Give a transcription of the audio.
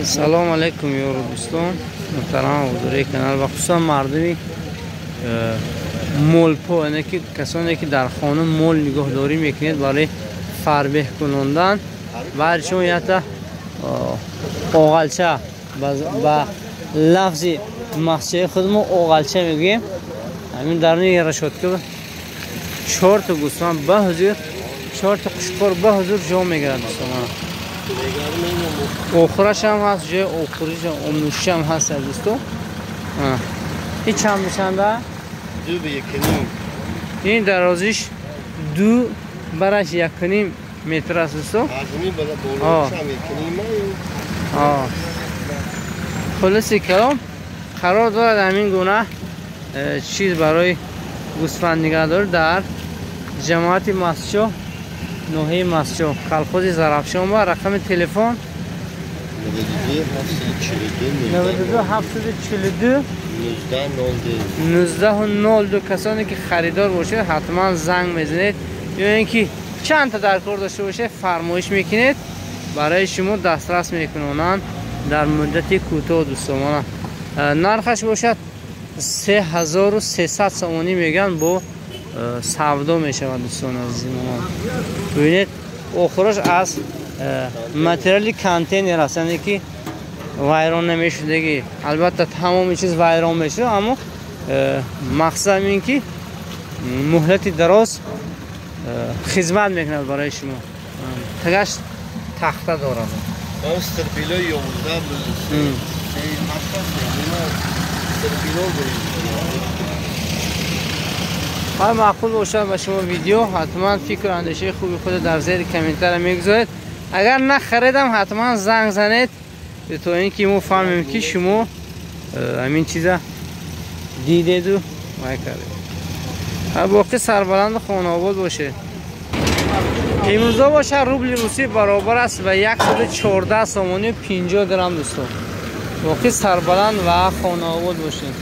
Салом алейкум, ёру дӯстон, муҳтарам ҳузури канал ва хусусан мардуми молпо, яъне ки касоне ки дар хона мол нигоҳдорӣ мекунед барои фарбеҳ кунондан. Баъди шумо якта оғалча, ба лафзи махсусияи худ мо оғалча мегӯем. Ҳамин даруни решётка чорта гӯсфанд ба ҳузур, чорта қушқор ба ҳузур ҷо мегирад, дӯстон. Охураш ҳам ҳаст, ҷои охуриш омнӯшӣ ҳам ҳаст, дӯсто. Ин чанд мешанда? 2 ба 1.5. Ин дарозиш 2 бараш 1.5 метр аст, дӯсто. Хулоси калом, қарор дорад ҳамин гуна чиз барои гӯсфанд нигаҳдорӣ дар ҷамоати Мастчоҳ, ноҳияи Мастчоҳ, колхози Зарафшон. Ба рақами телефон 92 742 19 02. Касоне ки харидор бошед, ҳатман занг мезанед ё ин ки чандта дар кор дошта бошед, фармоиш мекунед, барои шумо дастрас мекунонанд дар муддати кӯтоҳ, дӯстон. Нархаш бошад 3300 сомонӣ мегӯянд, бо савдо мешавад, дӯстони азизи. Бибинед, охирош аз материали контейнер аст, яъне ки вайрон намешудагӣ. Албатта, тамоми чиз вайрон мешуд, аммо мақсадам ин ки муҳлати дароз хизмат мекунад барои шумо. Тагаш тахта дорад. Стерпило 11 се стерпило. Ҳар маъқул бошад ба шумо видео, ҳатман фикру андешаи хуби худ дар зери комментария мегузоред. Агар нахаридам, ҳатман занг занед, то ин ки мо фаҳмем, ки шумо ҳамин чиза дидеду вай кардед. Боқӣ сарбаланду хонаобод бошед. Имрӯзо бошад, рубли русӣ баробар аст ба 114 сомонию 50 дирам, дӯстон. Боқӣ сарбаланд ва хонаобод бошед.